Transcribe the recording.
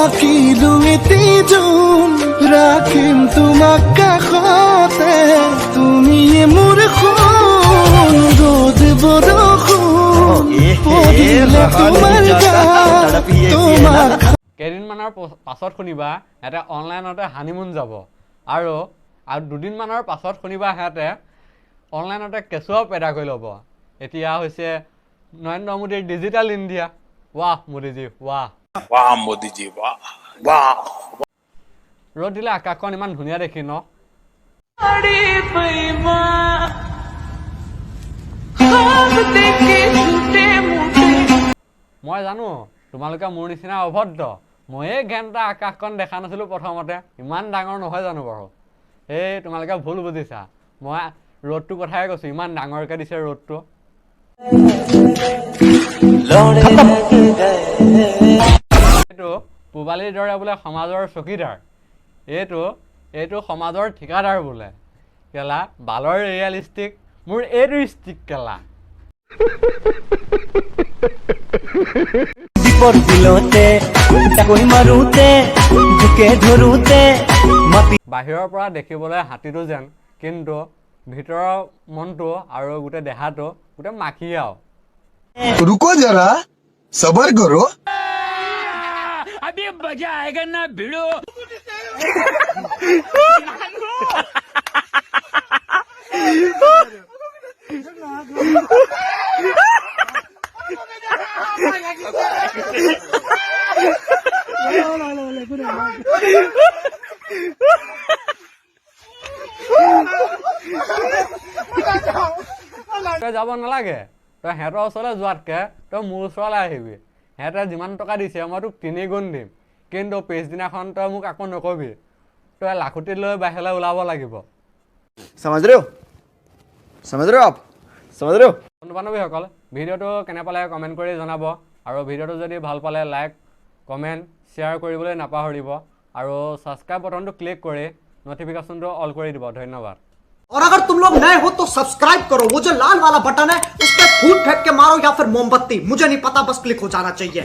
আঁকিলো এটি জোন, ৰাখিম তোমাক কাষতে, তুমিয়ে মোৰ সোণ। ৰ'দ বৰষুণ পৰিলে তোমাৰ গাত, তোমাক কেইদিনমানৰ পাছত শুনিবা সিহঁতে অনলাইনতে হানিমুন যাব আৰু আৰু দুদিনমানৰ পাছত শুনিবা সিহঁতে অনলাইনতে কেঁচুৱাও পেদা কৰি ল'ব। এতিয়া হৈছে নৰেন্দ্ৰ মোদীৰ ডিজিটেল ইণ্ডিয়া। ৱাহ মোদীজী, ৱাহ! वाह मोदी जी, वाह वाह! ৰ'দ দিলে আকাশখন ইমান ধুনীয়া দেখি ন? अरे बेईमान, ख्वाब देखे झूठे मूठे। মই জানো তোমালোকে মোৰ নিচিনা অভদ্ৰ। ময়ে ঘেণ্টা আকাশখন দেখা নাছিলোঁ প্ৰথমতে, ইমান ডাঙৰ নহয় জানো বাৰু? এই তোমালোকে ভুল বুজিছা, মই ৰ'দটোৰ কথাহে কৈছোঁ, ইমান ডাঙৰকৈ দিছে ৰ'দটো। এইটো পূবালীৰ দৰে বোলে সমাজৰ চকীদাৰ, এইটো সমাজৰ ঠিকাদাৰ বোলে। কেলা বালৰ ৰিয়েলিষ্টিক, মোৰ এইটো ষ্টিক কেলা। দীপৰ বিলতে জাকৈ মাৰোতে, জোকে ধৰোতে মাতি বাহিৰৰ পৰা দেখিবলৈ হাতীটো যেন, কিন্তু ভিতৰৰ মনটো আৰু গোটেই দেহাটো গোটেই মাখি আৰু। रुको जरा, सबर करो। अभी मजा आएगा ना भिड़ो। তই যাব নালাগে। তই সিহঁতৰ ওচৰলৈ যোৱাতকৈ তই মোৰ ওচৰলৈ আহিবি। সিহঁতে যিমান টকা দিছে, মই তোক 3 গুণ দিম। কিন্তু পিছদিনাখন তই মোক আকৌ নকবি। তই লাখুটি লৈ বাহিৰলৈ ওলাব লাগিব। समझ रहे हो? समझ रहे हो आप? समझ रहे हो? বন্ধু বান্ধৱীসকল, ভিডিঅ'টো কেনে পালে কমেণ্ট কৰি জনাব আৰু ভিডিঅ'টো যদি ভাল পালে লাইক, কমেণ্ট, শ্বেয়াৰ কৰিবলৈ নাপাহৰিব আৰু ছাবস্ক্ৰাইব বটনটো ক্লিক কৰি ন'টিফিকেশ্যনটো অল কৰি দিব। ধন্যবাদ। और अगर तुम लोग नए हो तो सब्सक्राइब करो। वो जो लाल वाला बटन है, उस पर फूट फेंक के मारो या फिर मोमबत्ती, मुझे नहीं पता, बस क्लिक हो जाना चाहिए।